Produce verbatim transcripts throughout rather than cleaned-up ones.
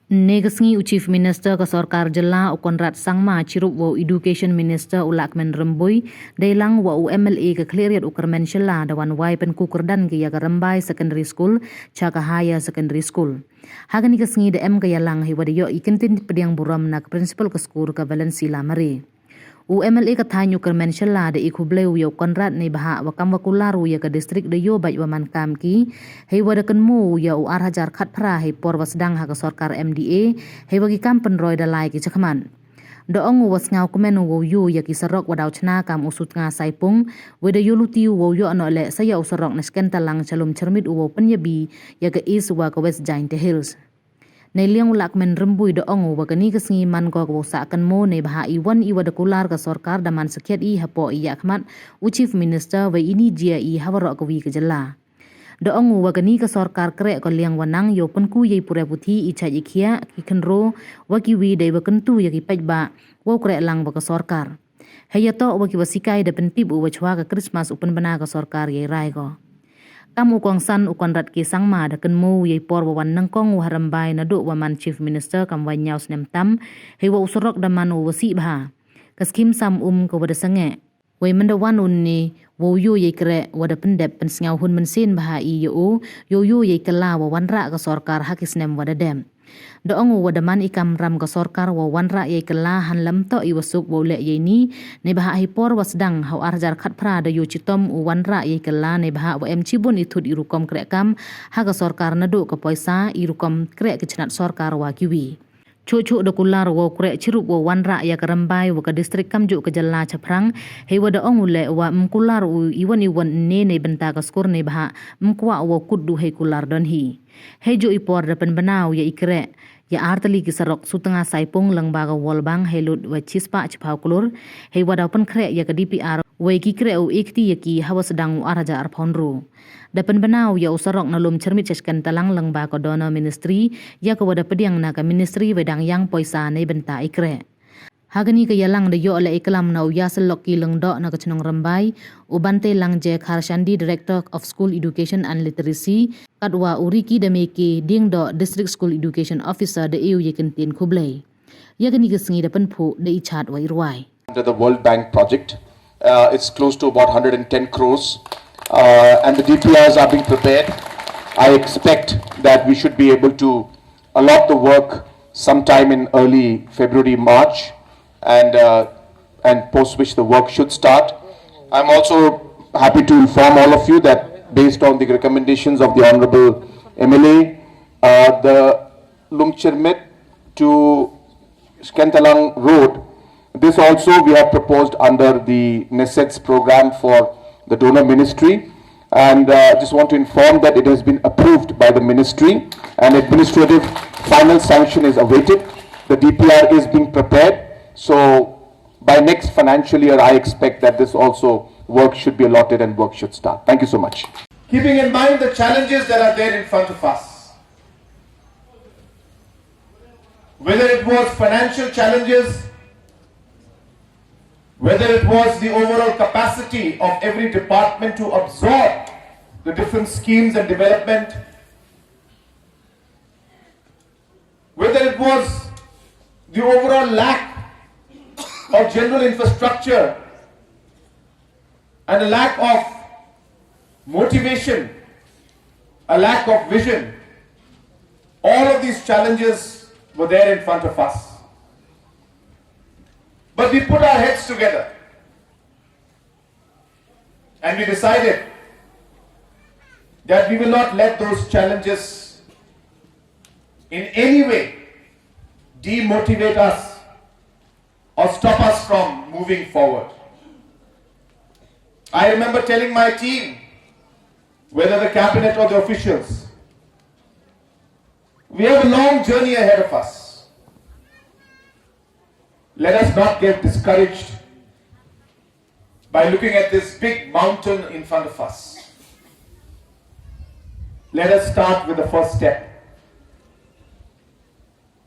Ynne ka sngi u Chief Minister ka sorkar jylla u Conrad Sangma chirup wa u Education Minister u Lahkmen Rymbui, deilang wa u M L A ka Khliehriat u Kyrmen Shylla da wan wai pynku kyrdan ki ya ka Rymbai Secondary School cha ka Higher Secondary School. Ha kani ka sngi da em ka yalang hei wa da yoh i kyntien pdiang burom na ka Principal ka skur ka Valencia Lamare. U M L A ka thaiñ u Kyrmen Shylla da i khublei u ya u Conrad neibhah wa kam wa kular u ya ka district da yoh bait wa man kam ki, hei wa da kynmaw u ya u ar hajar khatphra hei por wa sdang ha ka sorkar M D A, hei wa ki kam pynroi da lai ki chakhmat. Da ong u wa sngewkmen u wow yoh ya ki sarok wa daw chna kam u Sutnga Saipung, wei da yoh luti u wow yoh noh leh sa ya u sarok na Skendalang cha Lumchyrmit u wow pynyabi ya ka East wa ka West Jaintia Hills. Neiliang u Lahkmen Rymbui da ong u wa kani ka sngi man ko ka wow sah kynmaw neibhah i wan i wa da kular ka sorkar da man sakhiat i hapoh i yakhmat u Chief Minister, wei ini jia i ha waroh ka wi ka jylla. Da ong u wa kani ka sorkar kreh ka liang wa nang yow pynku yei pure puthi, i chait i khiah, ki khynro, wa ki wi dei wa kyntu ya ki paidbah wow kreh lang wa ka sorkar. Hei ya toh wa ki wa sikai da pyntip u wa chwa ka Christmas u pynbna ka sorkar yei rai ko. Kam u kongsan u Conrad K Sangma da kynmaw u yei por wa wan nyngkong u ha Rymbai naduh wa man Chief Minister kam wa nyaw snem tam, hei wa u sarok da man u wa sih bha. Ka skim sam um ka wa da sangeh. Wei mynda wan u ynne, wow yoh yei kreh wa da pyndep pynsngew hun mynsiem bha i ya u, yow yoh yei kylla wa wanrah ka sorkar ha ki snem wa da dep. Da ong u wa da man i kamram ka sorkar wa wanrah yei kylla, hanlem toh i wa suk wow leh yei ni, neibhah hei por wa sdang ha u ar hajar khatphra da yoh chitom u wanrah yei kylla neibhah wa em chibun i thut i rukom kreh kam ha ka sorkar naduh ka poisa, i rukom kreh ki chnat sorkar wa ki wi. Chuh chuh da kular wow kreh chirup wow wanrah ya ka Rymbai wa ka district kamjooh ka jylla chaphrang, hei wa da ong u leh wa ym kular u i wan i wan ynne neibynta ka skur neibhah ym kwah wow kut du hei kular don hi. Hei jooh i por da pynbna u ya i kreh ya ar tylli ki sarok Sutnga Saipung lyngba ka World Bank hei lut wa chispah chiphaw klur, hei wa daw pynkhreh ya ka D P R, wei ki kreh u ekti ya ki ha wa sdang u ar hajar arphaw ynru. Da pynbna u ya u sarok na Lumchyrmit cha Skendalang lyngba ka DoNER Ministry, ya ka wa da pdiang na ka Ministry wei dang yang poisa neibynta i kreh. Ha kani ka yalang da yoh leh i klam na u Yasyllok K Lyngdoh na ka chnong Rymbai, u Bante Langje Kharshandi, Director of School Education and Literacy, katwa u Ricky Dameke Diengdoh, District School Education Officer, da e u yei kyntien khublei. Ya kani ka sngi da pynphuh da i chad wa i rwai. Under the World Bank project. Uh, it's close to about hundred and ten crores, uh, and the D P Rs are being prepared. I expect that we should be able to allot the work sometime in early February, March, and, uh, and post which the work should start. I'm also happy to inform all of you that based on the recommendations of the Honorable M L A, uh, the Lumchyrmit to Skendalang Road. This also we have proposed under the NESEDS program for the DoNER Ministry. And, uh, just want to inform that it has been approved by the ministry and administrative final sanction is awaited. The D P R is being prepared. So by next financial year, I expect that this also work should be allotted and work should start. Thank you so much. Keeping in mind the challenges that are there in front of us, whether it was financial challenges, whether it was the overall capacity of every department to absorb the different schemes and development, whether it was the overall lack of general infrastructure and a lack of motivation, a lack of vision, all of these challenges were there in front of us. But we put our heads together and we decided that we will not let those challenges in any way demotivate us or stop us from moving forward. I remember telling my team, whether the cabinet or the officials, we have a long journey ahead of us. Let us not get discouraged by looking at this big mountain in front of us. Let us start with the first step.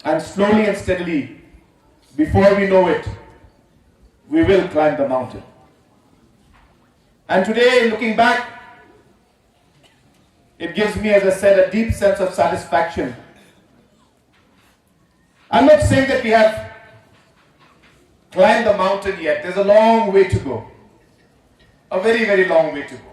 And slowly and steadily, before we know it, we will climb the mountain. And today, looking back, it gives me, as I said, a deep sense of satisfaction. I'm not saying that we have climbed the mountain yet. There's a long way to go. A very, very long way to go.